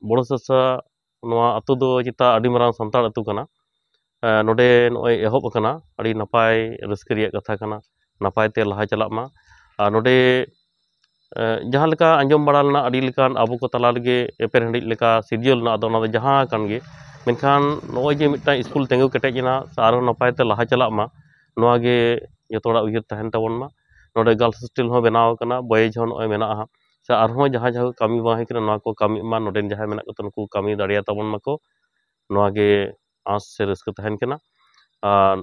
ᱵᱚᱲᱚ ᱥᱚᱨᱥᱟ, ᱱᱚᱣᱟ ᱟᱹᱛᱩ ᱫᱚ ᱪᱮᱛᱟ ᱟᱹᱰᱤ ᱢᱟᱨᱟᱝ ᱥᱟᱱᱛᱟᱲ ᱟᱹᱛᱩ ᱠᱟᱱᱟ᱾ ᱮ, ᱱᱚᱰᱮ ᱱᱚᱜᱼᱚᱭ ᱮᱦᱚᱵ ᱟᱠᱟᱱᱟ, ᱟᱹᱰᱤ ᱱᱟᱯᱟᱭ ᱨᱟᱹᱥᱠᱟᱹ ᱨᱮᱭᱟᱜ ᱠᱟᱛᱷᱟ ᱠᱟᱱᱟ, ᱱᱟᱯᱟᱭ ᱛᱮ ᱞᱟᱦᱟ ᱪᱟᱞᱟᱜ ᱢᱟ᱾ ᱟᱨ ᱱᱚᱰᱮ, ᱮ, ᱡᱟᱦᱟᱸ ᱞᱮᱠᱟ ᱟᱸᱡᱚᱢ ᱵᱟᱲᱟ ᱞᱮᱱᱟ, ᱟᱹᱰᱤ ᱞᱮᱠᱟᱱ ᱟᱵᱚ ᱠᱚ ᱛᱟᱞᱟ ᱨᱮᱜᱮ ᱮᱯᱮᱨ ᱦᱮᱸᱰᱮᱡ ᱞᱮᱠᱟ ᱥᱤᱨᱡᱟᱹᱣ ᱞᱮᱱᱟ᱾ ᱟᱫᱚ ᱚᱱᱟ ᱫᱚ ᱡᱟᱦᱟᱸ ᱠᱟᱱ ᱜᱮ, ᱢᱮᱱᱠᱷᱟᱱ ᱱᱚᱜᱼᱚᱭ ᱡᱮ ᱢᱤᱫᱴᱟᱝ ᱥᱠᱩᱞ ᱛᱤᱸᱜᱩ ᱠᱮᱴᱮᱡ ᱮᱱᱟ ᱥᱮ ᱟᱨᱦᱚᱸ ᱱᱟᱯᱟᱭ ᱛᱮ ᱞᱟᱦᱟ ᱪᱟᱞᱟᱜ ᱢᱟ, ᱱᱚᱣᱟ ᱜᱮ ᱡᱚᱛᱚ ᱦᱚᱲᱟᱜ ᱩᱭᱦᱟᱹᱨ ᱛᱟᱦᱮᱱ ᱛᱟᱵᱚᱱ ᱢᱟ᱾ ᱱᱚᱰᱮ ᱜᱟᱨᱞᱥ ᱦᱳᱥᱴᱮᱞ ᱦᱚᱸ ᱵᱮᱱᱟᱣ ᱟᱠᱟᱱᱟ, ᱵᱚᱭᱮᱡᱽ ᱦᱚᱸ ᱱᱚᱜᱼᱚᱭ ᱢᱮᱱᱟᱜᱼᱟ᱾ ᱥᱮ ᱟᱨᱦᱚᱸ ᱡᱟᱦᱟᱸ ᱡᱟᱦᱟᱸ ᱠᱟᱹᱢᱤ ᱵᱟᱝ ᱦᱩᱭ ᱠᱟᱱᱟ, ᱱᱚᱣᱟ ᱠᱚ ᱠᱟᱹᱢᱤᱜ ᱢᱟ, ᱱᱚᱰᱮᱱ ᱡᱟᱦᱟᱸᱭ ᱢᱮᱱᱟᱜ ᱠᱚᱛᱟ ᱱᱩᱠᱩ ᱠᱟᱹᱢᱤ ᱫᱟᱲᱮᱭᱟᱛᱟ ᱵᱚᱱ ᱢᱟᱠᱚ, ᱱᱚᱣᱟ ᱜᱮ ᱟᱸᱥ ᱥᱮ ᱨᱟᱹᱥᱠᱟᱹ ᱛᱟᱦᱮᱱ ᱠᱟᱱᱟ᱾ ᱟᱨ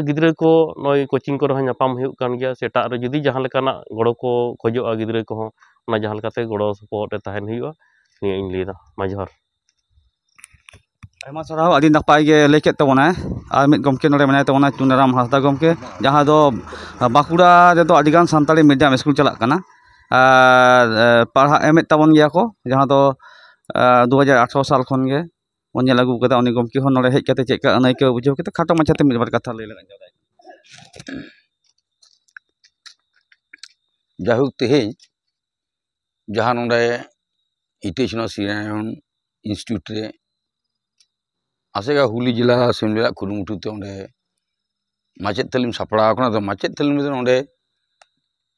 ᱜᱤᱫᱽᱨᱟᱹ ᱠᱚ ᱱᱚᱜᱼᱚᱭ ᱠᱳᱪᱤᱝ ᱠᱚᱨᱮ ᱦᱚᱸ ᱧᱟᱯᱟᱢ ᱦᱩᱭᱩᱜ ᱠᱟᱱ ᱜᱮᱭᱟ, ᱥᱮ ᱮᱴᱟᱜ ᱨᱮ ᱡᱩᱫᱤ ᱡᱟᱦᱟᱸ ᱞᱮᱠᱟᱱᱟᱜ ᱜᱚᱲᱚ ᱠᱚ ᱠᱷᱚᱡᱚᱜᱼᱟ ᱜᱤᱫᱽᱨᱟᱹ ᱠᱚᱦᱚᱸ, ᱚᱱᱟ ᱡᱟᱦᱟᱸ ᱞᱮᱠᱟᱛᱮ ᱜᱚᱲᱚ ᱥᱚᱯᱚᱦᱚᱫ ᱨᱮ ᱛᱟᱦᱮᱱ ᱦᱩᱭᱩᱜᱼᱟ, ᱱᱤᱭᱟᱹ ᱤᱧ ᱞᱟᱹᱭᱫᱟ᱾ ᱢᱟ ᱡᱚᱦᱟᱨ᱾ ᱟᱭᱢᱟ ᱥᱟᱨᱦᱟᱣ, ᱟᱹᱰᱤ ᱱᱟᱯᱟᱭ ᱜᱮ ᱞᱟᱹᱭ ᱠᱮᱫ ᱛᱟᱵᱚᱱᱟᱭ᱾ ᱟᱨ ᱢᱤᱫ ᱜᱚᱢᱠᱮ ᱱᱚᱰᱮ ᱢᱮᱱᱟᱭ ᱛᱟᱵᱚᱱᱟ, ᱪᱩᱱᱟᱨᱟᱢ ᱦᱟᱸᱥᱫᱟ ᱜᱚᱢᱠᱮ, ᱡᱟᱦᱟᱸ ᱫᱚ ᱵᱟᱸᱠᱩᱲᱟ ᱨᱮᱫᱚ ᱟᱹᱰᱤᱜᱟᱱ ᱥᱟᱱᱛᱟᱲᱤ ᱢᱤᱰᱤᱭᱟᱢ ᱥᱠᱩᱞ ᱪᱟᱞᱟᱜ ᱠᱟᱱᱟ᱾ ᱟᱨ ᱮ, ᱯᱟᱲᱦᱟᱜ ᱮᱢᱮᱫ ᱛᱟᱵᱚᱱ ᱜᱮᱭᱟ ᱠᱚ, ᱡᱟᱦᱟᱸ ᱫᱚ ᱮ, ᱫᱩ ᱦᱟᱡᱟᱨ ᱟᱴᱷᱨᱚ ᱥᱟᱞ ᱠᱷᱚᱱ ᱜᱮ ᱵᱚᱱ ᱧᱮᱞ ᱟᱹᱜᱩ ᱠᱟᱫᱟ᱾ ᱩᱱᱤ ᱜᱚᱢᱠᱮ ᱦᱚᱸ ᱱᱚᱰᱮ ᱦᱮᱡ ᱠᱟᱛᱮ ᱪᱮᱫ ᱞᱮᱠᱟ ᱟᱹᱱᱟᱹᱭᱠᱟᱹᱣ ᱵᱩᱡᱷᱟᱹᱣ ᱠᱟᱛᱮ ᱠᱷᱟᱴᱚ ᱢᱟᱪᱷᱟᱛᱮ ᱢᱤᱫ ᱵᱟᱨ ᱠᱟᱛᱷᱟ ᱞᱟᱹᱭ ᱞᱮᱠᱷᱟᱱ ᱡᱚᱦᱟᱨ᱾ ᱡᱟᱭᱦᱳᱠ, ᱛᱮᱦᱮᱧ ᱡᱟᱦᱟᱸ ᱱᱚᱰᱮ ᱤᱴᱟᱹᱪᱤᱱᱟ ᱥᱨᱤᱱᱟᱨᱟᱭᱚᱱ ᱤᱱᱥᱴᱤᱴᱤᱭᱩᱴ ᱨᱮ ᱟᱥᱮᱠᱟ ᱦᱩᱜᱽᱞᱤ ᱡᱮᱞᱟ ᱟᱥᱮᱢᱵᱞᱤ ᱨᱮᱭᱟᱜ ᱠᱩᱨᱩᱢᱩᱴᱩ ᱛᱮ ᱚᱸᱰᱮ ᱢᱟᱪᱮᱫ ᱛᱟᱹᱞᱤᱢ ᱥᱟᱯᱲᱟᱣ ᱟᱠᱟᱱᱟ᱾ ᱟᱫᱚ ᱢᱟᱪᱮᱫ ᱛᱟᱹᱞᱤᱢ ᱨᱮᱫᱚ ᱱᱚᱰᱮ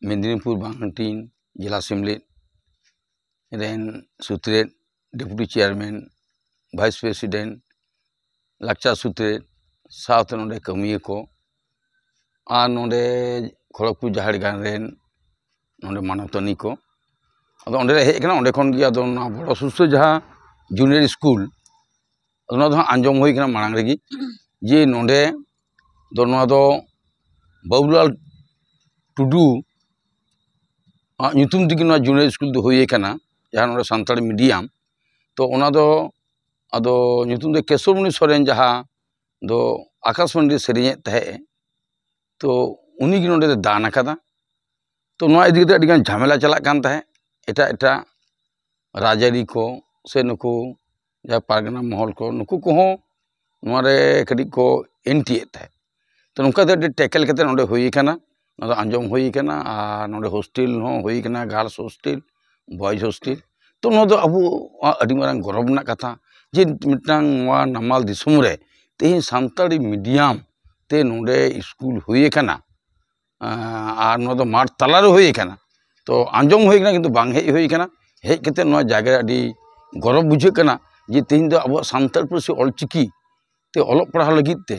ᱢᱮᱫᱽᱱᱤᱯᱩᱨ ᱵᱟᱝᱦᱟᱴᱤᱧ ᱡᱮᱞᱟ ᱟᱥᱮᱢᱵᱞᱤ ᱨᱮᱱ ᱥᱩᱛᱨᱮᱫ, ᱰᱮᱯᱩᱴᱤ ᱪᱮᱭᱟᱨᱢᱮᱱ, ᱵᱷᱟᱭᱤᱥ ᱯᱨᱮᱥᱤᱰᱮᱱᱴ, ᱞᱟᱠᱪᱟᱨ ᱥᱩᱛᱨᱮᱫ, ᱥᱟᱶᱛᱮ ᱱᱚᱰᱮ ᱠᱟᱹᱢᱤᱭᱟᱹ ᱠᱚ ᱟᱨ ᱱᱚᱰᱮ ᱠᱷᱚᱲᱚᱜᱽᱯᱩᱨ ᱡᱟᱦᱮᱨ ᱜᱟᱲ ᱨᱮᱱ ᱱᱚᱰᱮ ᱢᱟᱱᱚᱛᱟᱱᱤ ᱠᱚ᱾ ᱟᱫᱚ ᱚᱸᱰᱮ ᱞᱮ ᱦᱮᱡ ᱟᱠᱟᱱᱟ, ᱚᱸᱰᱮ ᱠᱷᱚᱱ ᱜᱮ ᱟᱫᱚ ᱱᱚᱣᱟ ᱵᱚᱲᱚ ᱥᱩᱥᱥᱟᱹ ᱡᱟᱦᱟᱸ ᱡᱩᱱᱤᱭᱟᱨ ᱥᱠᱩᱞ, ᱚᱱᱟ ᱫᱚ ᱦᱟᱸᱜ ᱟᱸᱡᱚᱢ ᱦᱩᱭ ᱠᱟᱱᱟ ᱢᱟᱲᱟᱝ ᱨᱮᱜᱮ, ᱡᱮ ᱱᱚᱰᱮ ᱫᱚ ᱱᱚᱣᱟ ᱫᱚ ᱵᱟᱹᱵᱩᱞᱟᱞ ᱴᱩᱰᱩ ᱟᱜ ᱧᱩᱛᱩᱢ ᱛᱮᱜᱮ ᱱᱚᱣᱟ ᱡᱩᱱᱤᱭᱟᱨ ᱥᱠᱩᱞ ᱫᱚ ᱦᱩᱭ ᱟᱠᱟᱱᱟ, ᱡᱟᱦᱟᱸ ᱱᱚᱰᱮ ᱥᱟᱱᱛᱟᱲᱤ ᱢᱤᱰᱤᱭᱟᱢ᱾ ᱛᱚ ᱚᱱᱟ ᱫᱚ ᱟᱫᱚ ᱧᱩᱛᱩᱢ ᱫᱚ ᱠᱮᱥᱚᱨᱢᱚᱱᱤ ᱥᱚᱨᱮᱱ, ᱡᱟᱦᱟᱸ ᱫᱚ ᱟᱠᱟᱥᱵᱟᱬᱤ ᱨᱮ ᱥᱮᱨᱮᱧᱮᱫ ᱛᱟᱦᱮᱸᱫ ᱮ, ᱛᱚ ᱩᱱᱤᱜᱮ ᱱᱚᱰᱮ ᱫᱚ ᱫᱟᱱ ᱟᱠᱟᱫᱟ᱾ ᱛᱚ ᱱᱚᱣᱟ ᱤᱫᱤ ᱠᱟᱛᱮ ᱟᱹᱰᱤᱜᱟᱱ ᱡᱷᱟᱢᱮᱞᱟ ᱪᱟᱞᱟᱜ ᱠᱟᱱ ᱛᱟᱦᱮᱸᱫ᱾ ᱮᱴᱟᱜ ᱮᱴᱟᱜ ᱨᱟᱡᱽᱟᱹᱨᱤ ᱠᱚ ᱥᱮ ᱱᱩᱠᱩ ᱡᱟᱦᱟᱸ ᱯᱟᱨᱜᱟᱱᱟ ᱢᱚᱦᱚᱞ ᱠᱚ, ᱱᱩᱠᱩ ᱠᱚᱦᱚᱸ ᱱᱚᱣᱟ ᱨᱮ ᱠᱟᱹᱴᱤᱡ ᱠᱚ ᱮᱱᱴᱤᱭᱮᱫ ᱛᱟᱦᱮᱸᱫ᱾ ᱛᱚ ᱱᱚᱝᱠᱟ ᱛᱮ ᱟᱹᱰᱤ ᱴᱮᱠᱮᱞ ᱠᱟᱛᱮ ᱱᱚᱰᱮ ᱦᱩᱭ ᱟᱠᱟᱱᱟ, ᱱᱚᱣᱟ ᱫᱚ ᱟᱸᱡᱚᱢ ᱦᱩᱭ ᱟᱠᱟᱱᱟ᱾ ᱟᱨ ᱱᱚᱰᱮ ᱦᱳᱥᱴᱮᱞ ᱦᱚᱸ ᱦᱩᱭ ᱟᱠᱟᱱᱟ, ᱜᱟᱨᱞᱥ ᱦᱳᱥᱴᱮᱞ, ᱵᱚᱭᱮᱡᱽ ᱦᱳᱥᱴᱮᱞ᱾ ᱛᱚ ᱱᱚᱣᱟ ᱫᱚ ᱟᱵᱚᱣᱟᱜ ᱟᱹᱰᱤ ᱢᱟᱨᱟᱝ ᱜᱚᱨᱚᱵᱽ ᱨᱮᱱᱟᱜ ᱠᱟᱛᱷᱟ ᱡᱮ ᱢᱤᱫᱴᱟᱝ ᱱᱚᱣᱟ ᱱᱟᱢᱟᱞ ᱫᱤᱥᱚᱢ ᱨᱮ ᱛᱮᱦᱮᱧ ᱥᱟᱱᱛᱟᱲᱤ ᱢᱤᱰᱤᱭᱟᱢ ᱛᱮ ᱱᱚᱰᱮ ᱥᱠᱩᱞ ᱦᱩᱭ ᱟᱠᱟᱱᱟ᱾ ᱟᱨ ᱱᱚᱣᱟ ᱫᱚ ᱢᱟᱴᱷ ᱛᱟᱞᱟᱨᱮ ᱦᱩᱭ ᱟᱠᱟᱱᱟ᱾ ᱛᱚ ᱟᱸᱡᱚᱢ ᱦᱩᱭ ᱟᱠᱟᱱᱟ, ᱠᱤᱱᱛᱩ ᱵᱟᱝ ᱦᱮᱡ ᱦᱩᱭ ᱟᱠᱟᱱᱟ᱾ ᱦᱮᱡ ᱠᱟᱛᱮ ᱱᱚᱣᱟ ᱡᱟᱭᱜᱟ ᱨᱮ ᱟᱹᱰᱤ ᱜᱚᱨᱚᱵᱽ ᱵᱩᱡᱷᱟᱹᱜ ᱠᱟᱱᱟ᱾ ᱡᱮ ᱛᱮᱦᱮᱧ ᱫᱚ ᱟᱵᱚᱣᱟᱜ ᱥᱟᱱᱛᱟᱲ ᱯᱟᱹᱨᱥᱤ ᱚᱞᱪᱤᱠᱤ ᱛᱮ ᱚᱞᱚᱜ ᱯᱟᱲᱦᱟᱣ ᱞᱟᱹᱜᱤᱫ ᱛᱮ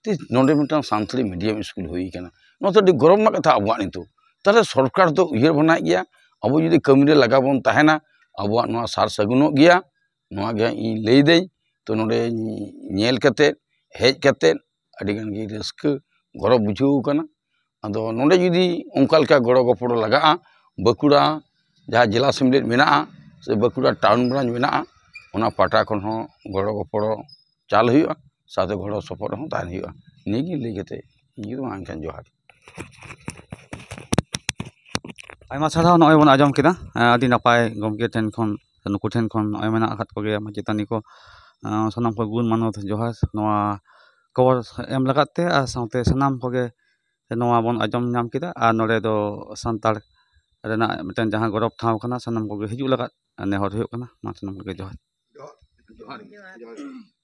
ᱛᱮ ᱱᱚᱰᱮ ᱢᱤᱫᱴᱟᱝ ᱥᱟᱱᱛᱟᱲᱤ ᱢᱤᱰᱤᱭᱟᱢ ᱥᱠᱩᱞ ᱦᱩᱭ ᱠᱟᱱᱟ᱾ ᱱᱚᱣᱟ ᱫᱚ ᱟᱹᱰᱤ ᱜᱚᱨᱚᱵᱽ ᱨᱮᱱᱟᱜ ᱠᱟᱛᱷᱟ ᱟᱵᱚᱣᱟᱜ ᱱᱤᱛᱚᱜ᱾ ᱛᱟᱦᱞᱮ ᱥᱚᱨᱠᱟᱨ ᱫᱚ ᱩᱭᱦᱟᱹᱨ ᱵᱷᱟᱵᱽᱱᱟᱭᱮᱫ ᱜᱮᱭᱟ, ᱟᱵᱚ ᱡᱩᱫᱤ ᱠᱟᱹᱢᱤ ᱨᱮ ᱞᱟᱜᱟᱣ ᱵᱚᱱ ᱛᱟᱦᱮᱱᱟ, ᱟᱵᱚᱣᱟᱜ ᱱᱚᱣᱟ ᱥᱟᱨ ᱥᱟᱹᱜᱩᱱᱚᱜ ᱜᱮᱭᱟ᱾ ᱱᱚᱣᱟ ᱜᱮ ᱤᱧ ᱞᱟᱹᱭᱫᱟᱹᱧ᱾ ᱛᱚ ᱱᱚᱰᱮ ᱧᱮᱞ ᱠᱟᱛᱮ, ᱦᱮᱡ ᱠᱟᱛᱮ ᱟᱹᱰᱤ ᱜᱟᱱ ᱜᱮ ᱨᱟᱹᱥᱠᱟᱹ, ᱜᱚᱨᱚᱵᱽ ᱵᱩᱡᱷᱟᱹᱣ ᱠᱟᱱᱟ᱾ ᱟᱫᱚ ᱱᱚᱰᱮ ᱡᱩᱫᱤ ᱚᱱᱠᱟ ᱞᱮᱠᱟ ᱜᱚᱲᱚ ᱜᱚᱯᱚᱲᱚ ᱞᱟᱜᱟᱜᱼᱟ, ᱵᱟᱸᱠᱩᱲᱟ ᱡᱟᱦᱟᱸ ᱡᱮᱞᱟ ᱥᱮᱢᱞᱮᱫ ᱢᱮᱱᱟᱜᱼᱟ ᱥᱮ ᱵᱟᱸᱠᱩᱲᱟ ᱴᱟᱣᱩᱱ ᱵᱨᱟᱧᱪ ᱢᱮᱱᱟᱜᱼᱟ, ᱚᱱᱟ ᱯᱟᱦᱴᱟ ᱠᱷᱚᱱ ᱦᱚᱸ ᱜᱚᱲᱚ ᱜᱚᱯᱚᱲᱚ ᱪᱟᱞ ᱦᱩᱭᱩᱜᱼᱟ, ᱥᱟᱶᱛᱮ ᱜᱚᱲᱚ ᱥᱚᱯᱚᱦᱚᱫ ᱦᱚᱸ ᱛᱟᱦᱮᱱ ᱦᱩᱭᱩᱜᱼᱟ᱾ ᱱᱤᱭᱟᱹᱜᱮ ᱞᱟᱹᱭ ᱠᱟᱛᱮ ᱤᱧ ᱫᱚ ᱢᱟ ᱮᱱᱠᱷᱟᱱ ᱡᱚᱦᱟᱨ᱾ ᱟᱭᱢᱟ ᱥᱟᱨᱦᱟᱣ᱾ ᱱᱚᱜᱼᱚᱭ ᱵᱚᱱ ᱟᱸᱡᱚᱢ ᱠᱮᱫᱟ, ᱮᱸ, ᱟᱹᱰᱤ ᱱᱟᱯᱟᱭ ᱜᱚᱢᱠᱮ ᱴᱷᱮᱱ ᱠᱷᱚᱱ, ᱱᱩᱠᱩ ᱴᱷᱮᱱ ᱠᱷᱚᱱ ᱱᱚᱜᱼᱚᱭ ᱢᱮᱱᱟᱜ ᱟᱠᱟᱫ ᱠᱚᱜᱮᱭᱟ ᱢᱟᱪᱮᱛᱟᱹᱱᱤ ᱠᱚ᱾ ᱮᱸ, ᱥᱟᱱᱟᱢ ᱠᱚ ᱜᱩᱱ ᱢᱟᱱᱚᱛ ᱡᱚᱦᱟᱨ ᱱᱚᱣᱟ ᱠᱷᱚᱵᱚᱨ ᱮᱢ ᱞᱟᱜᱟᱫ ᱛᱮ, ᱟᱨ ᱥᱟᱶᱛᱮ ᱥᱟᱱᱟᱢ ᱠᱚᱜᱮ ᱱᱚᱣᱟ ᱵᱚᱱ ᱟᱸᱡᱚᱢ ᱧᱟᱢ ᱠᱮᱫᱟ᱾ ᱟᱨ ᱱᱚᱰᱮ ᱫᱚ ᱥᱟᱱᱛᱟᱲ ᱨᱮᱱᱟᱜ ᱢᱤᱫᱴᱮᱱ ᱡᱟᱦᱟᱸ ᱜᱚᱨᱚᱵᱽ ᱴᱷᱟᱶ ᱠᱟᱱᱟ, ᱥᱟᱱᱟᱢ ᱠᱚᱜᱮ ᱦᱤᱡᱩᱜ ᱞᱟᱜᱟᱫ ᱱᱮᱦᱚᱨ ᱦᱩᱭᱩᱜ ᱠᱟᱱᱟ᱾ ᱢᱟ ᱥᱟᱱᱟᱢ ᱠᱚᱜᱮ ᱡᱚᱦᱟᱨ᱾ ᱡᱚᱦᱟᱨ ᱜᱮ᱾ ᱡᱚᱦᱟᱨ ᱜᱮ᱾